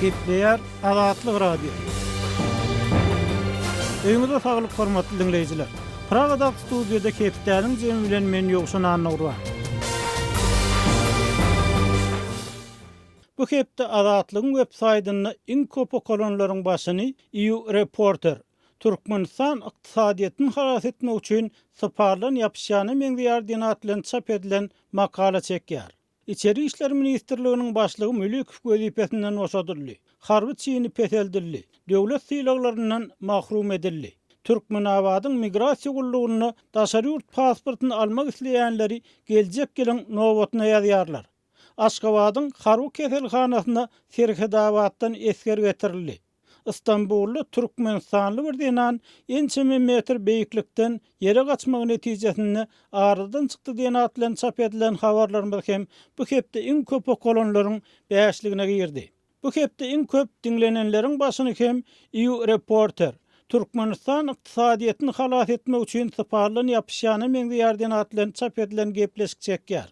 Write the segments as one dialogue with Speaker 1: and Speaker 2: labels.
Speaker 1: Gepleýär Azatlyk Radiosy. Öýüňize saglyk hormatly diňleýjiler. Pragadaky studiýada hepdäniň jemi bilen men Ýowşan Annagurban. Bu hepde Azatlygyň web saýtynda iň köp okalanlaryň başyny EU Reporter, Türkmenistan ykdysadyýetini halas etmek üçin syparlan ýapyşýana meňzeýär diýen at bilen çap edilen makala çekýär. Içeri işler ministrliginiň başlygy Mülikow wezipesinden boşadyldy, harby çini peseldildi, döwlet sylaglaryndan mahrum edildi. Türkmenabadyň migrasiýa gullugynda daşary ýurt pasportyny almak isleýänleri geljek ýylyň nobatyna ýazýarlar. Aşgabadyň harby keselhanasyna Serhetabatdan esger getirildi. Stambulda türkmenistanly bir zenan ençeme metr beýiklikden ýere gaçmagy netijesinde aradan çykdy diýen at bilen çap edilen habarlarymyz hem bu hepde iň köp okalanlaryň bäşligine girdi. Bu hepde iň köp diňlenenleriň başyny hem EU Reporter, Türkmenistan ykdysadyýetini halas etmek üçin sypaldan ýapyşýana meňzeýär diýen at bilen çap edilen gepleşik çekýär.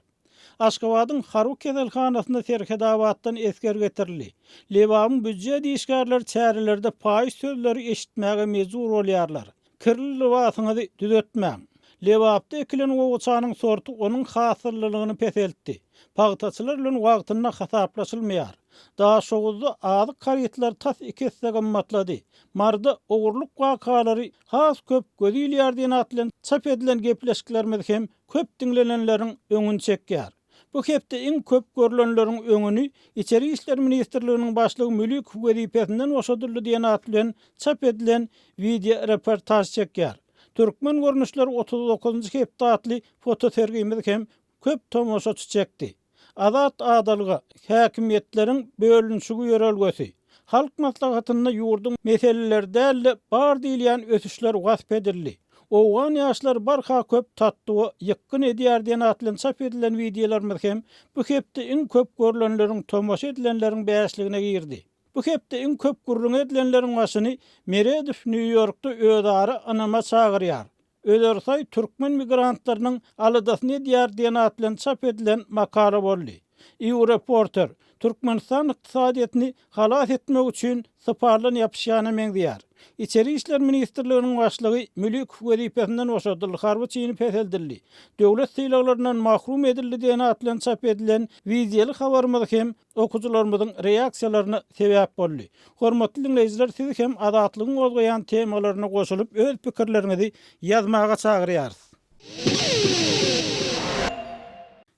Speaker 1: Aşgabadyň harby keselhanasyna Serhetabatdan esger getirildi. Lebabyň býujet işgärleri çärelerde paýyş sözleri eşitmäge mejbur bolýarlar. Kirli lybasyňyzy düzetmäň. Lebapda ekilen gowaçanyň sorty onuň hasyllylygyny peseltdi. Pagtaçylar bilen wagtynda hasaplaşylmaýar. Daşoguzda azyk harytlary tas iki esse gymmatlady. Maryda ogurlyk wakalary has köp göz ilýär diýen at bilen çap edilen gepleşiklerimiz hem köp diňlenenleriň öňüni çekýär. Bu hepde iň köp görlenleriň öňüni Içeri işler ministrliginiň başlygy Mülikow wezipesinden boşadyldy diýen at bilen çap edilen wideoreportaž çekýär. Türkmen görnüşleri 39-njy hepde atly fotosergimiz hem köp tomaşaçy çekdi. Azat adalga, häkimiýetleriň bölünişigi ýörelgesi. Halk Maslahatynda ýurduň meseleleri däl-de, bar diýilýän ösüşler wasp edildi. Owgan ýaşlary barha köp tattua ýykgyn edýär diýen at bilen çap edilen wideolarymyz hem bu hepde iň köp görlenleriň, tomaşa edilenleriň bäşligine girdi. Bu hepde iň köp gürrüňi edilenleriň başyny Meredow Nýu-Ýorkda özara ynama çagyrýar. Özersaý türkmen migrantlarynyň aladasyny edýär diýen at bilen çap edilen makala boldy. EU Reporter, Türkmenistan ykdysadyýetini halas etmek üçin sypaldan ýapyşýana meňzeýär. Içeri işler ministrliginiň başlygy Mülikow wezipesinden boşadyldy, harby çini peseldildi, döwlet sylaglaryndan mahrum edildi diýen at bilen çap edilen wideoly habarymyz hem okyjylarymyzyň reaksiýalaryna sebäp boldy. Hormatly diňleýjiler sizi hem Azatlygyň gozgaýan temalaryna goşulyp öz pikirleriňizi ýazmaga çagyrýarys.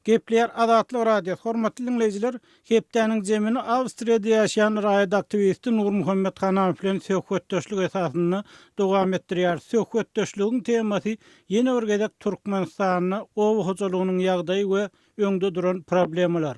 Speaker 1: Gepleýär Azatlyk Radiosy, Hormatly diňleýjiler, hepdäniň jemini Awstriýada ýaşaýan raýat aktiwisti Nurmuhammet Hanamow bilen söhbetdeşlik esasynda dowam etdirýäris. Söhbetdeşligiň temasy ýene bir gezek Türkmenistanda oba hojalygynyň ýagdaýy we öňde duran problemalar.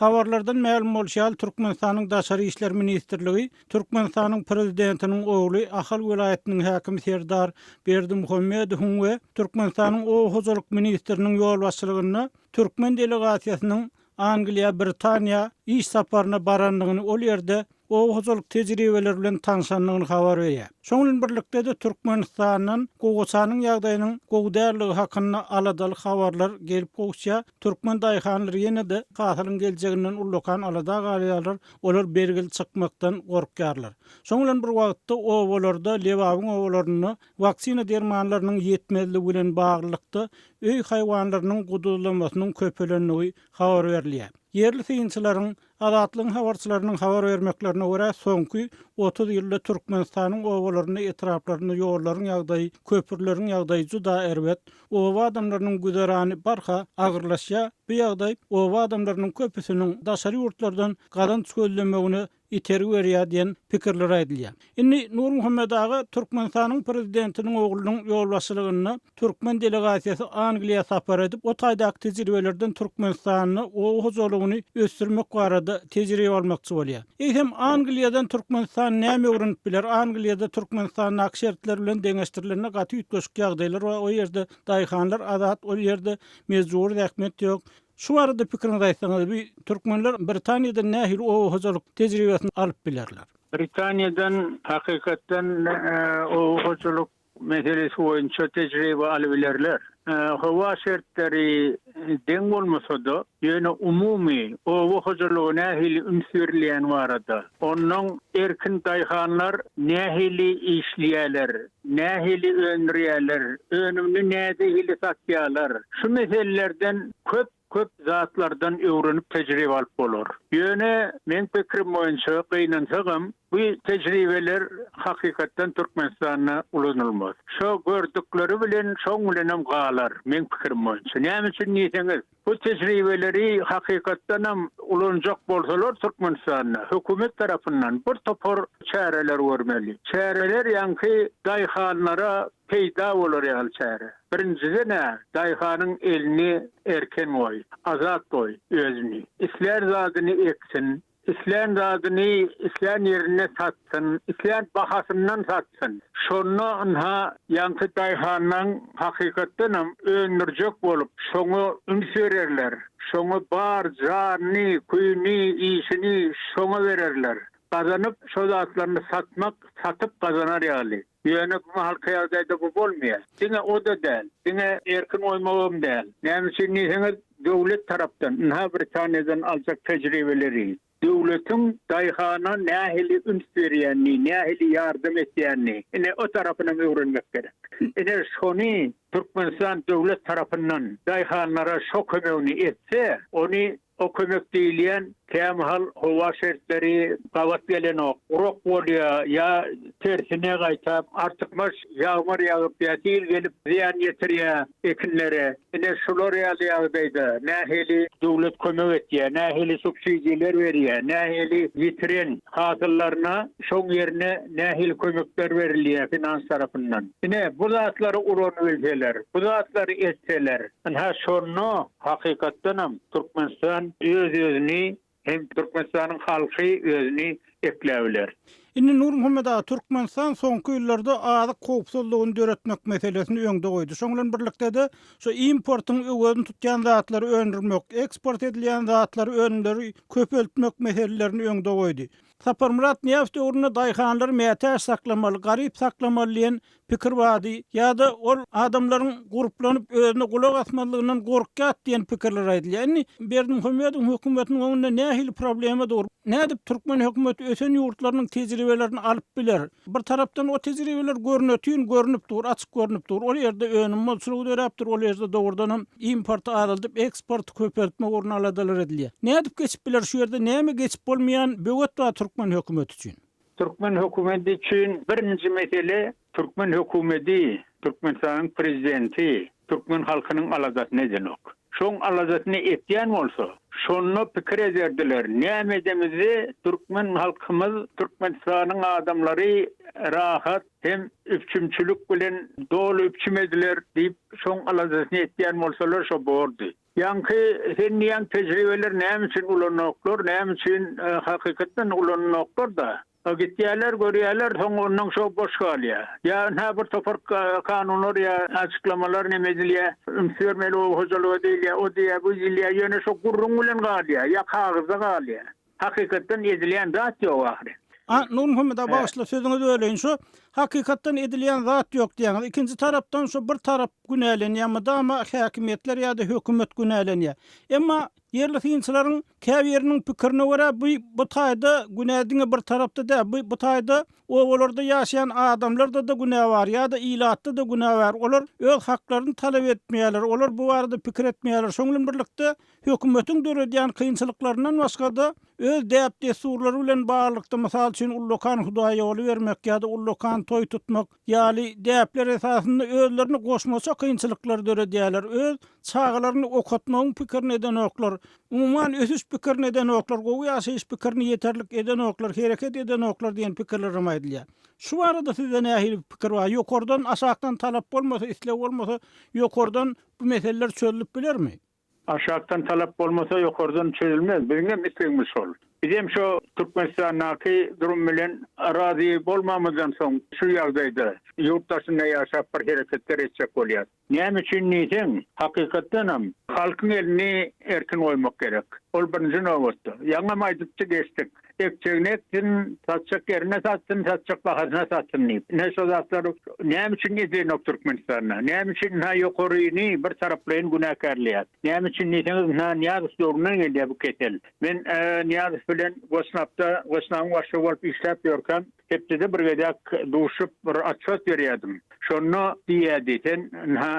Speaker 1: Habarlardan mälim bolşy ýaly, Türkmenistanyň Daşary işler ministrligi Türkmenistanyň Prezidentiniň ogly, Ahal welaýatynyň häkimi Serdar Berdimuhamedowyň we Türkmenistanyň Oba hojalyk ministriniň ýolbaşçylygynda türkmen delegasiýasynyň Angliýa, Britaniýa iş saparyna barandygyny, ol ýerde oba hojalyk tejribeleri bilen tanşandygyny habar berýär. Şonuň bilen birlikde-de Türkmenistandan gowaçanyň ýagdaýynyň gowy däldigi hakynda aladaly habarlar gelip gowuşýar. Türkmen daýhanlary ýene-de hasylyň geljeginden ullakan alada galýarlar, olar bergili çykmakdan gorkýarlar. Şonuň bilen bir wagtda obalarda, Lebabyň obalarynda waksina dermanlarynyň ýetmezligi bilen baglylykda öý haýwanlarynyň guduzlamasynyň köpelendigi habar berilýär. Ýerli synçylaryň Azatlygyň habarçylarynyň habar bermeklerine görä, soňky 30 ýylda Türkmenistanyň obalarynda, etraplarynda ýollaryň ýagdaýy, köprüleriň ýagdaýy juda erbet, oba adamlarynyň güzerany barha agyrlaşýar, bu ýagdaý oba adamlarynyň köpüsiniň daşary ýurtlardan gazanç gözlemegine itergi berýär diýen pikirler aýdylýar. Indi Nurmuhammet aga Türkmenistanyň prezidentiniň oglunyň ýolbaşçylygynda türkmen delegasiýasy Angliýa sapar edip, o taýdaky tejribelerden Türkmenistanda oba hojalygyny ösdürmek barada tejribe almakçy bolýar. Eýsem, Angliýadan Türkmenistan näme öwrenip biler? Angliýada Türkmenistandaky şertler bilen deňeşdirilende gaty üýtgeşik ýagdaýlar bar, o ýerde daýhanlar azat, ol ýerde mejbury zähmet ýok. Şu barada pikiriňizi aýtsaňyz, bu türkmenler Britaniýadan nähili oba hojalyk tejribesini alyp bilerler?
Speaker 2: Britaniýadan hakykatdan oba hojalyk meselesi boýunça tejribe alybilerler. Howa şertleri. deň bolmasa-da, ýöne umumy oba hojalyga nähili üns berilýäni barada, onnoň erkin daýhanlar nähili işleýärler, nähili öndürýärler, önümini nädehili satýarlar, şu meselelerden köp Köp zatlardan öwrenip tejribe alyp bolar. Ýöne meň pikirim boýunça gynansagam bu tejribeler hakykatdan Türkmenistanda ulanylmaz. Şo gördükleri bilen şoň bilenem galar meň pikirim boýunça. Näme üçin diýseňiz bu tejribeleri hakykatdanam ulanjak bolsalar Türkmenistanda hökümet tarapyndan bir topar çäreler görmeli. Çäreler ýaňky daýhanlara Peýda bolar ýaly çäre. Birinjiden-ä, daýhanyň elini erken goý, azat goý özüni. Islän zadyny eksin, islän zadyny islän ýerinde satsyn, islän bahasyndan satsyn. Şonda ynha, ýaňky daýhanlaň hakykatdanam öndürjek bolup, şoňa üns bererler, şoňa bar janyny, küýüni, işini şoňa bererler. Gazanyp, şo zatlaryny satmak, satyp gazanar ýaly. Ýöne bu mahalky ýagdaýda bu bolmaýar. Diňe o-da däl, diňe erkin goýmagam däl. Näme üçin diýseňiz, döwlet tarapdan, ynha Britaniýadan aljak tejribeleri, döwletiň daýhana nähili üns berýänini, nähili ýardam etýänini, ine o tarapynam öwrenmek gerek. Ine şony Türkmenistan döwlet tarapyndan daýhanlara şo kömegini etse, ony O kömek diýilýän kämahal howa şertleri gabat gelenok, gurak bolýar ýa tersine gaýta artykmaç ýagmyr ýagyp ýa sil gelip zyýan ýetirýär ekinlere. Ine şular ýaly ýagdaýda nähili döwlet kömek etýär, nähili subsidiýalar berýär, nähili ýitiren hasyllaryna şoň ýerine nähili kömekler berilýär finans tarapyndan. Ine bu zatlary ulanybilseler, bu zatlary etseler, ynha şonda Hakykatdanam Türkmenistan öz-özüni hem Türkmenistanyň halky özüni ekläbiler.
Speaker 1: Indi Nurmuhammet aga, Türkmenistan soňky ýyllarda azyk howpsuzlygyny döretmek meselesini öňde goýdy. Şoň bilen birlikde-de, şu importyň öwezini tutýan zatlary öndürmek, eksport edilýän zatlary, önümleri köpeltmek meselelerini öňde goýdy. Saparmyrat Nyýazow döwründe daýhanlary mätäç saklamaly, garyp saklamaly diýen pikir bardy ýa-da ol adamlaryň gurplanyp özüne gulak asmazlygyndan gorkýardy diýen pikirler aýdylýar. Indi Berdimuhamedowyň hökümetiniň öňünde nähili problema dur? Nädip türkmen hökümeti ösen ýurtlarynyň tejribelerini alyp biler? Bir tarapdan o tejribeler görnetin görnüp dur, açyk görnüp dur. Ol ýerde önüm bolçulygy döräpdir, ol ýerde dogrudanam importy azaldyp, eksporty köpeltmek ugrunda aladalar edilýär. Nädip geçip biler? Şu ýerde näme geçip bolmaýan böwet bar türkmen hökümeti üçin?
Speaker 2: Türkmen hökümeti üçin birinji mesele türkmen hökümeti, Türkmenistanyň prezidenti türkmen halkynyň aladasyny edenok. Şoň aladasyny etýän bolsa, şonda pikir ederdiler, näme edemizde türkmen halkymyz, Türkmenistanyň adamlary rahat hem üpjümçilik bilen doly üpjüm ediler diýip şoň aladasyny etýän bolsalar şo bordy. Ýaňky sen diýýän tejribeler näme üçin ulanoklar, näme üçin hakykatdan ulananoklar-da? Gitýärler, görýärler, soň onnoň şo boş galýar. Ýa ynha bir topar kanunlar ýa açyklamalar neme edilýär, üns bermeli oba hojalyga diýilýär, o diýýär, bu diýilýär, ýöne şo gürrüň bilen galýar, ýa kagyzda galýar. Hakykatdan edilýän zat ýok ahyry.
Speaker 1: A, Nurmuhammet aga, bagyşla, sözüňizi böleýin. Şu hakykatdan edilýän zat ýok diýýäňiz. Ikinji tarapdan şu bir tarap günälenýär, mydama häkimiýetler ýa-da hökümet günälenýär. Emma ýerli synçylaryň käbiriniň pikirine görä, bu bu taýda günä diňe bir tarapda däl, bu bu taýda obalarda ýaşaýan adamlarda-da günä bar ýa-da ilatda-da günä bar. Olar öz haklaryny talap etmeýärler, olar bu barada pikir etmeýärler. Şonuň bilen birlikde, Hökümetiň döredýän kynçylyklaryndan başga-da, öz däp-dessurlary bilen baglylykda, mysal üçin, ullakan hudaýýoly bermek ýa-da ullakan toý tutmak ýaly däpler esasynda özlerine goşmaça kynçylyklary döredýärler, öz çagalaryny okatmagyň pikirini edenoklar, umuman, ösüş pikirini edenoklar, gowy ýaşaýyş pikirini ýeterlik edenoklar, hereket edenoklar diýen pikirler hem aýdylýar. Şu barada sizde nähili pikir bar? Ýokardan, aşakdan talap bolmasa, isleg bolmasa, ýokardan bu meseleler çözlüp bilermi?
Speaker 2: Aşakdan talap bolmasa ýokardan çözülmez. Biziň hem islegimiz şol. Bizem şo Türkmenistandaky durum bilen razy bolmamyzdan soň şu ýagdaýda ýurt daşynda ýaşap bir hereketler etjek bolýas. Näme üçin diýseň, hakykatdanam halkyň elini erkin goýmak gerek. Ol birinji nobatda. Ýaňam aýdypdy geçdik. Ekjegini eksin, satjak ýerinde satsyn, satjak bahasyna satsyn diýip. Ine şo zatlar näme üçin edilenok Türkmenistanda? Näme üçin ynha ýokaryny bir taraplaýyn günäkärleýär? Näme üçin diýseňiz ynha Nyýazow döwründen gelýär bu kesel. Men Nyýazow bilen Gossnapda, Gossnabyň başlygy bolup işläp ýörkäm, hepdede bir gezek duşup bir otçýot berýärdim. Şonda diýýärdi, sen ynha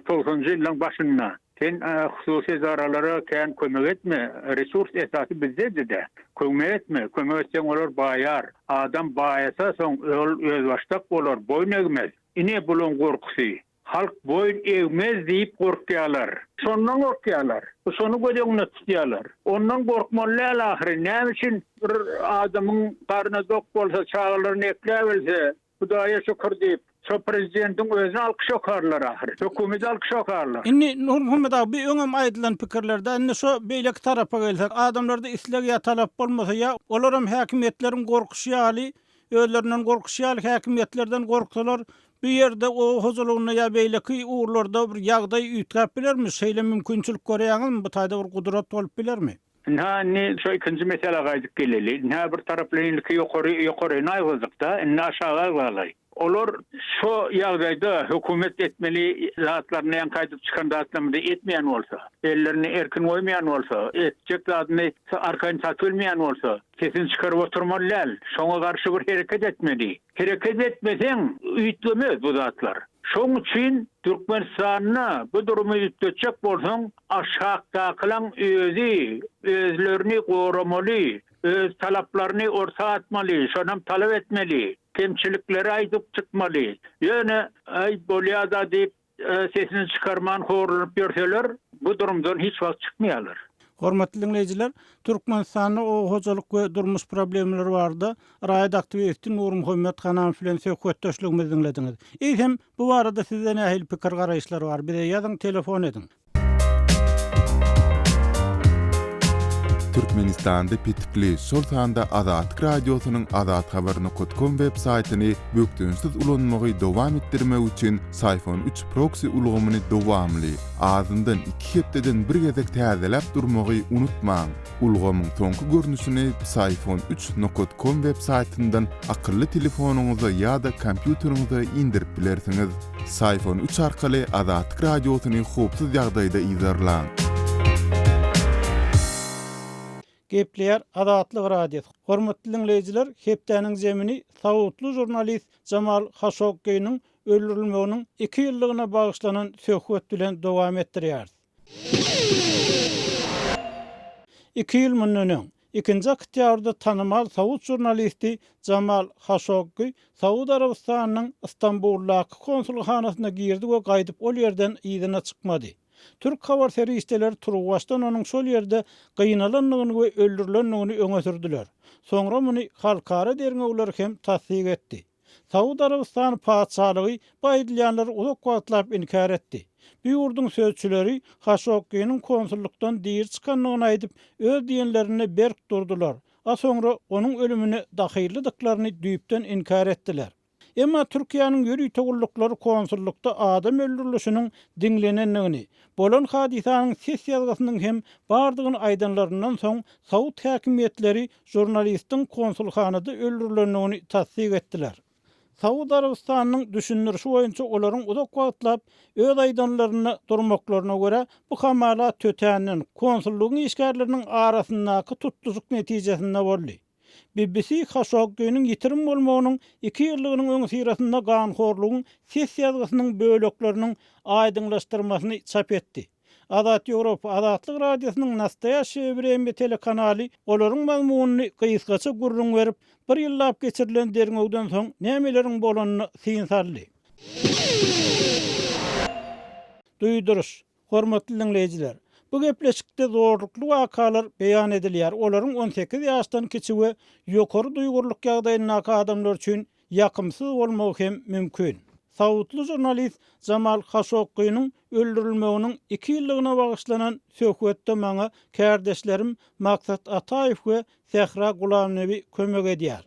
Speaker 2: togsanjy ýyllaň başynda Sen hususy edaralara kän kömek etme, resurs esasy bizdedi-dä. Kömek etme, kömek etseň olar baýar. Adam baýasa soň ol özbaşdak bolar, boýun egmez. Ine bulaň gorkusy. Halk boýun egmez diýip gorkýalar. Şondan gorkýalar. Şony göz öňünde tutýalar. Ondan gorkmaly däl ahyry. Näme üçin bir adamyň garny dok bolsa, çagalaryny ekläbilse, Hudaýa şükür diýip, şo prezidentiň özüne alkyş okarlar ahyry. Hökümete alkyş okarlar.
Speaker 1: Indi Nurmuhammet aga bi öňem aýdylan pikirlerdä indi şo beýleki tarapa gelsek adamlarda isleg ýa talap bolmasa ýa olaram häkimiýetleriň gorkuşy ýaly özlerinden gorkuşy ýaly häkimiýetlerden gorksalar bu ýerde oba hojalygynda ýa beýleki ugurlarda bir ýagdaý üýtgäp bilermi şeýle mümkinçilik görýäňizmi bu taýda bir gudrat bolup bilermi?
Speaker 2: Ynha, indi şo ikinji meselä gaýdyp geleli. Ynha, bir taraplaýyn ilki ýokary, ýokaryny aýgyzdyk-da, indi aşagy aýgyzaly. Olar şo ýagdaýda hökümet etmeli zatlaryny, ýaňky aýdyp çykan zatlarymyzy etmeýän bolsa, ellerini erkin goýmaýan bolsa, etjek zadyny arkaýyn satybilmeýän bolsa, sesini çykaryp oturmaly däl. Şoňa garşy bir hereket etmeli. Hereket etmeseň, üýtgemez bu zatlar. Şoň üçin Türkmenistanda bu durumy üýtgetjek bolsaň, aşakdakylaň özi özlerini goramaly, öz talaplaryny orta atmaly, şonam talap etmeli, kemçilikleri aýdyp çykmaly. Ýöne, aý, bolýa-da diýip, sesini çykarman horlanyp ýörseler, bu durumdan hiç wagt çykmaýarlar.
Speaker 1: Hormatly diňleýjiler, Türkmenistanda oba hojalyk we durmuş problemalary barada raýat aktiwisti Nurmuhammet Hanamow bilen söhbetdeşligimizi diňlediňiz. Eýsem, bu barada sizde nähili pikir-garaýyşlar bar? Bize ýazyň, telefon ediň.
Speaker 3: Türkmenistanda petikli, şol sanda Azatlyk Radiosynyň azathabar nokat kom web saýtyny bökdençsiz ulanmagy dowam etdirmek üçin Syfon üç proksi ulgamyny dowamly, azyndan iki hepdeden bir gezek täzeläp durmagy unutmaň. Ulgamyň soňky görnüşini Psiphon üç nokat kom web saýtyndan akylly telefonyňyza ýa-da kompýuteriňize indirip bilersiňiz. Psiphon üç arkaly Azatlyk Radiosyny howpsuz ýagdaýda yzarlaň.
Speaker 1: Gepleýär Azatlyk Radiosy. Hormatly diňleýjiler, hepdäniň zemini saudly žurnalist Jamal Haşogginiň öldürilmeginiň iki ýyllygyna bagyşlanan söhbet bilen dowam etdirýäris. Iki ýyl mundan öň, ikinji oktýabrda tanymal saud žurnalisti Jamal Haşoggi Saud Arabystanynyň Stambuldaky konsulhanasyna girdi we gaýdyp ol ýerden yzyna çykmady. Türk habar serişdeleri turuwbaşdan onuň şol ýerde gynalandygyny we öldürilendigini öňe sürdüler. Soňra muny halkara derňewler hem tassyk etdi. Saud Arabystany Patyşalygy bu aýdylýanlary uzak wagtlap inkär etdi. Bu ýurduň sözçüleri Haşogginiň konsullykdan diri çykandygyny aýdyp, öz diýenlerinde berk durdular, a soňra onuň ölümine dahyllydyklaryny düýpden inkär etdiler. Emma Türkiýäniň ýörite gulluklary konsullykda adam öldürilişiniň diňlenendigini, bolan hadysanyň ses ýazgysynyň hem bardygyny aýdanlaryndan soň, saud häkimiýetleri žurnalistiň konsulhanada öldürilendigini tassyk etdiler. Saud Arabystanynyň düşündirişi boýunça olaryň uzak wagtlap öz aýdanlarynda durmaklaryna görä, bu hamala tötänden, konsullygyň işgärleriniň arasyndaky tutluşyk netijesinde boldy. BBC Haşogginiň ýitirim bolmagynyň iki ýyllygynyň öňüsyrasynda ganhorlugyň ses ýazgysynyň bölekleriniň aýdyňlaşdyrmasyny çap etdi. Azat Ýewropa Azatlyk Radiosynyň Nastoýaşşeýe Wremýa telekanaly olaryň mazmunyny gysgaça gürrüň berip, bir ýyllap geçirilen derňewden soň nämeleriň bolanyna syn saldy. Duýduryş, Hormatly diňleýjiler! Bu gepleşikde zorlukly wakalar beýan edilýär, olaryň 18 ýaşdan kiçi we ýokary duýgurlyk ýagdaýyndaky adamlar üçin ýakymsyz bolmagy hem mümkin. Saudly žurnalist Jamal Haşokgynyň öldürilmeginiň iki ýyllygyna bagyşlanan söhbetde maňa kärdeşlerim Maksat Ataýew we Sähra Gulamnebi kömek edýär.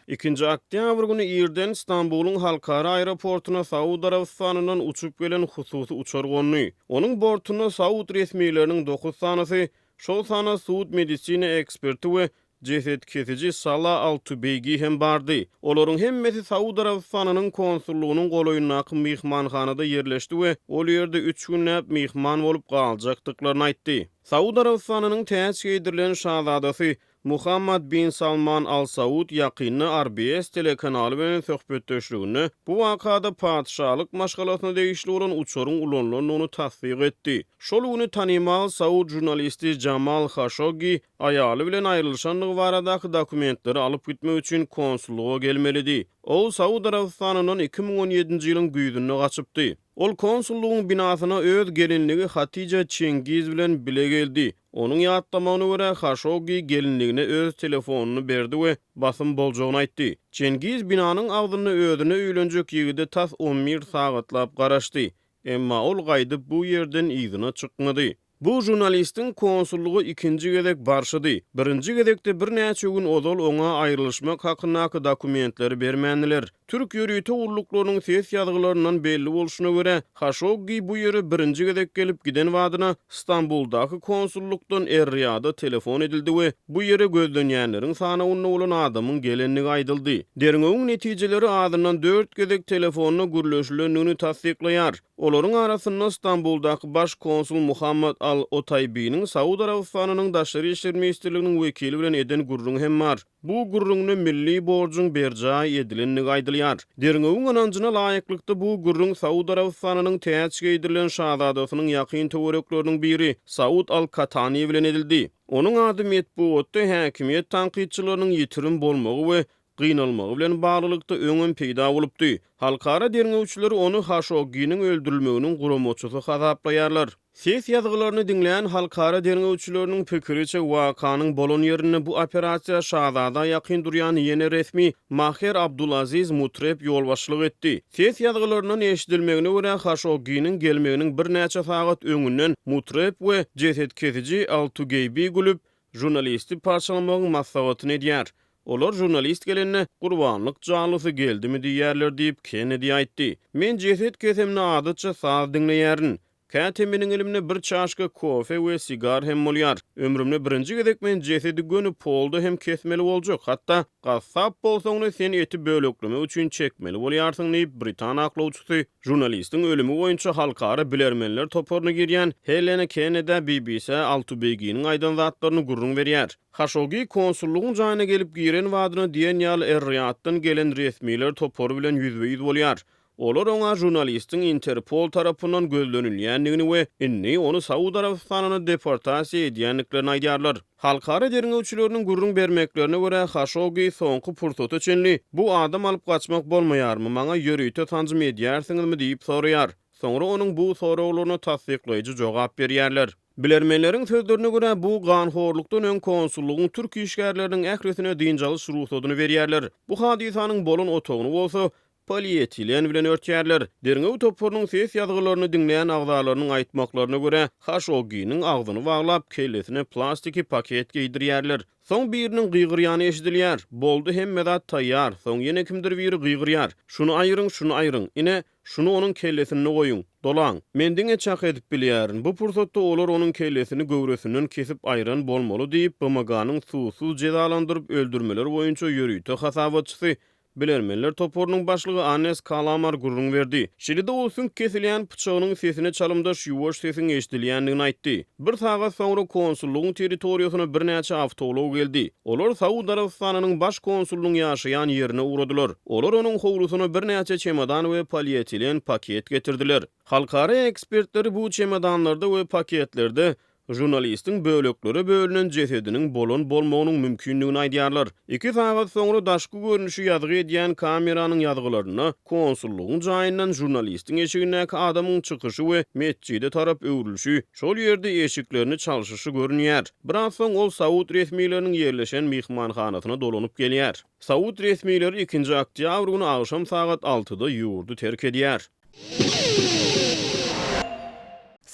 Speaker 4: Ikinji oktýabr güni irden Stambulyň halkara aeroportuna Saud Arabystanyndan uçup gelen hususy uçar gondy. Onuň bortunda saud resmileriniň dokuz sanysy, Şol sanda sud-medisina eksperti we jeset kesiji Salah al-Tubeýgi hem bardy. Olaryň hemmesi Saud Arabystanynyň konsullygynyň golaýyndaky myhmanhanada ýerleşdi we ol ýerde üç günläp myhman bolup galjakdyklaryny aýtdy. Saud Arabystanynyň täç geýdirilen şazadasy Muhammad bin Salman Al Saud ýakynda RBS telekanaly bilen söhbetdeşliginde bu wakada patyşalyk maşgalasyna degişli bolan uçaryň ulanylandygyny tassyk etdi. Şol güni tanymal saud žurnalisti Jamal Haşoggi aýaly bilen aýrylyşandygy baradaky dokumentleri alyp gitmek üçin konsullyga gelmelidi. Ol Saud Arabystanyndan 2017-nji ýylyň güýzünde gaçypdy. Ol konsullygyň binasyna öz gelinligi Hatija Çengiz bilen bile geldi. Onuň ýatlamagyna görä, Haşoggi gelinligine öz telefonyny berdi we basym boljagyny aýtdy. Çengiz binanyň agzynda özüne öýlenjek ýigide tas on bir sagatlap garaşdy. Emma ol gaýdyp bu ýerden yzyna çykmady. Bu žurnalistiň konsullyga ikinji gezek barşydy. Birinji gezekde birnäçe gün ozal oňa aýrylyşmak hakyndaky dokumentleri bermändiler. Türk ýörite gulluklarynyň ses ýazgylaryndan belli bolşuna görä, Haşoggi bu ýere birinji gezek gelip giden badyna Stambuldaky konsullykdan Er-Riýada telefon edildi we bu ýere gözlenýänleriň sanawynda bolan adamyň gelendigi aýdyldy. Derňewiň netijeleri azyndan dört gezek telefonda gürleşilendigini tassyklaýar. Olaryň arasynda Stambuldaky baş konsul Muhammad Al-Otaýbiniň Saud Arabystanynyň Daşary işler ministrliginiň wekili bilen eden gürrüňi hem bar. Bu gürrüňde milli borjuň berjaý edilendigi aýdylýar. Derňewiň ynanjyna laýyklykda bu gürrüň Saud Arabystanynyň täç geýdirilen şazadasynyň ýakyn töwerekleriniň biri Saud al-Katani bilen edildi. Onuň ady metbugatda häkimiýet tankytçylarynyň ýitirim bolmagy we gynalmagy bilen baglylykda öňem peýda bolupdy. Halkara derňewçileri ony Haşogginiň öldürilmeginiň guramaçysy hasaplaýarlar. Ses ýazgylaryny diňlän halkara derňewçileriniň pikiriçe, wakanyň bolan ýerinde bu operasiýa şazada ýakyn durýan ýene resmi Maher Abdulaziz Mutreb ýolbaşçylyk etdi. Ses ýazgylaryndan eşidilmegine görä, Haşogginiň gelmeginiň birnäçe sagat öňünden Mutreb we jeset kesiji Al-Tugeýbi gülüp, žurnalisti parçalamagyň maslahatyny edýär. Olar žurnalist gelende, Gurbanlyk janlysy geldimi diýýärler diýip, Kennedi aýtdy. Men jeset kesemde adatça saz diňleýärin. Käte meniň elimde bir çaşka kofe we sigar hem bolýar. Ömrümde birinji gezek men jesedi göni polda hem kesmeli boljak, hatda gassap bolsaň-da sen eti böleklemek üçin çekmeli bolýarsyň diýip, britan aklawçysy, žurnalistiň ölümi boýunça halkara bilermenler toparyna girýän Helena Kennedä BBC-ä Altubeýginiň aýdan zatlaryny gürrüň berýär. Haşogi konsullygyň jaýyna gelip giren badyna diýen ýaly Er-Riýaddan gelen resmiler topary bilen ýüzbe-ýüz bolýar. Olar oňa žurnalistiň Interpol tarapyndan gözlenilýändigini we indi ony Saud Arabystanyna deportasiýa edýändiklerini aýdýarlar. Halkara derňewçileriniň gürrüň bermeklerine görä, Haşogi soňky pursata çenli, Bu adam alyp gaçmak bolmaýarmy, maňa ýörite sanjym edýärsiňizmi diýip soraýar. Soňra onuň bu soraglaryna tassyklaýjy jogap berýärler. Bilermenleriň sözlerine görä, bu ganhorlukdan öň konsullygyň türk işgärleriniň ählisine dynç alyş rugsadyny berýärler. Bu hadysanyň bolan otagyny bolsa polietilen bilen örtýärler. Derňew toparynyň ses ýazgylaryny diňlän agzalarynyň aýtmaklaryna görä, Haşogginiň agzyny baglap, kellesine plastiki paket geýdirýärler. Soň biriniň gygyrýany eşidilýär, Boldy hemme zat taýýar. Soň ýene kimdir biri gygyrýar, Şuny aýryň, şuny aýryň. Ine, şuny onuň kellesinde goýuň. Dolaň. Men diňe çak edip bilýärin, bu pursatda olar onuň kellesini göwresinden kesip aýran bolmaly diýip, BMG-niň sudsuz jezalandyryp öldürmeler boýunça ýörite hasabatçysy Bilermenler toparynyň başlygy Annes Kalamar gürrüň berdi. Şeýle-de ol süňk kesilýän pyçagynyň sesine çalymdaş ýuwaş sesiň eşidilýändigini aýtdy. Bir sagat soňra konsullygyň territoriýasyna birnäçe awtoulag geldi. Olar Saud Arabystanynyň baş konsulynyň ýaşaýan ýerine ugradylar. Olar onuň howlusyna birnäçe çemodan we polietilen paket getirdiler. Halkara ekspertleri bu çemodanlarda we paketlerde Žurnalistiň böleklere bölünen jesediniň bolan bolmagynyň mümkindigini aýdýarlar. Iki sagat soňra daşky görnüşi ýazgy edýän kameranyň ýazgylarynda konsullygyň jaýyndan žurnalistiň eşigindäki adamyň çykyşy we metjide tarap öwrülişi, şol ýerde eşiklerini çalşyşy görünýär. Biraz soň ol saud resmileriniň ýerleşen myhmanhanasyna dolanyp gelýär. Saud resmileri ikinji oktýabr güni agşam sagat altyda ýurdy terk edýär.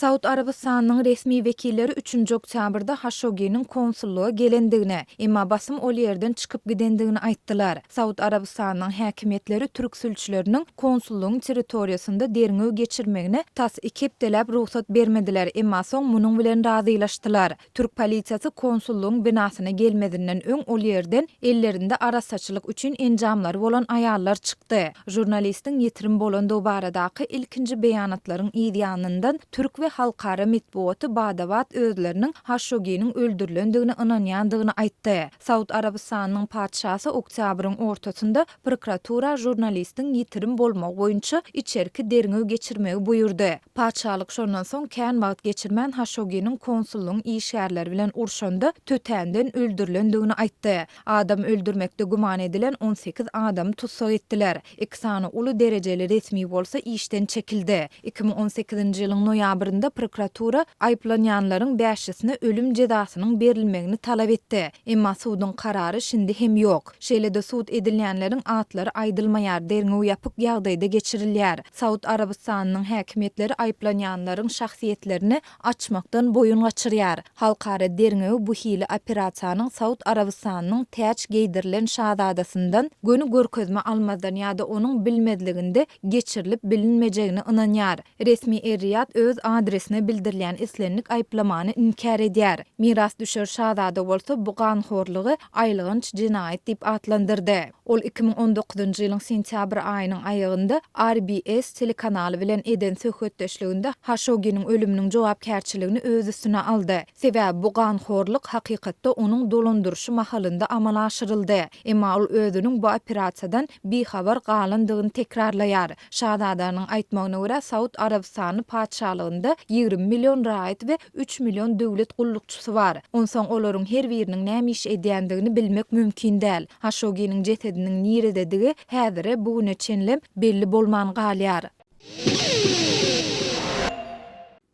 Speaker 5: Saud Arabystanynyň resmi wekilleri üçünji oktýabrda Haşogginiň konsullyga gelendigini, emma basym ol ýerden çykyp gidendigini aýtdylar. Saud Arabystanynyň häkimiýetleri türk sülçüleriniň konsullygyň territoriýasynda derňew geçirmegine tas iki hepdeläp rugsat bermediler, emma soň munuň bilen razylaşdylar. Türk polisiýasy konsullygyň binasyna gelmezinden öň ol ýerden ellerinde arassaçylyk üçin enjamlary bolan aýallar çykdy. Žurnalistiň ýitirim bolandygy baradaky ilkinji beýanatlaryň yz ýanyndan türk we halkara metbugaty bada-bat özleriniň Haşoginiň öldürilendigine ynanýandygyny aýtdy. Saud Arabystanynyň patyşasy oktýabryň ortasynda prokuratura žurnalistiň ýitirim bolmagy boýunça içerki derňew geçirmegi buýurdy. Patyşalyk şondan soň kän wagt geçirmän Haşogginiň konsullygyň işgärleri bilen urşanda tötänden öldürilendigini aýtdy. Adam öldürmekde güman edilen 18 adamy tussag etdiler. Iki sany uly derejeli resmi bolsa işden çekildi. 2018-nji ýylyň noýabrynda prokuratura aýyplanýanlaryň bäşisine ölüm jezasynyň berilmegini talap etdi. Emma suduň karary şindi hem ýok. Şeýle-de sud edilýänleriň atlary aýdylmaýar, derňew ýapyk ýagdaýda geçirilýär. Saud Arabystanynyň häkimiýetleri aýyplanýanlaryň şahsyýetlerini açmakdan boýun gaçyrýar. Halkara derňewi bu hili operasiýanyň Saud Arabystanynyň täç geýdirilen şazadasyndan göni görkezme almazdan ýa-da onuň bilmezliginde geçirilip bilinmejegine ynanýar. Resmi Er-Riýad öz adresine bildirilýän islendik aýyplamany inkär edýär. Mirasdüşer şazada bolsa bu ganhorlygy aýylganç jenaýat diýip atlandyrdy. Ol 2019-njy ýylyň sentýabr aýynyň aýagynda RBS telekanaly bilen eden söhbetdeşliginde Haşogginiň ölüminiň jogapkärçiligini öz üstüne aldy. Sebäbi bu ganhorlyk hakykatda onuň dolandyryşy mahalynda amala aşyryldy. Emma ol özüniň bu operasiýadan bihabar galandygyny tekrarlaýar. Şazadanyň aýtmagyna görä, Saud Arabystany Patyşalygynda 20 million raýat we üç million döwlet gullukçysy bar. Onsoň olaryň her biriniň näme iş edýändigini bilmek mümkin däl. Haşoginiň jesediniň nirededigi häzire bu güne çenlem belli bolman galýar.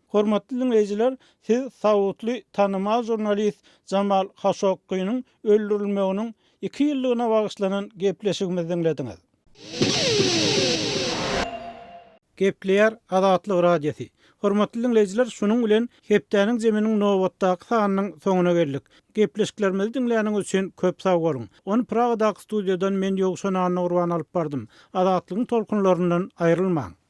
Speaker 1: Hormatly diňleýjiler, siz saudly tanymal žurnalist Jamal Haşokgynyň öldürilmeginiň iki ýyllygyna bagyşlanan gepleşigimizi diňlediňiz. Gepleýär Azatlyk Radiosy. Hormatly diňleýjiler, şunuň bilen hepdäniň jeminiň nobatdaky sanynyň soňuna geldik. Gepleşiklerimizi diňläniňiz üçin köp sag boluň. Ony Pragadaky studiýadan men Ýowşan Annagurban alyp bardym. Azatlygyň tolkunlaryndan aýrylmaň!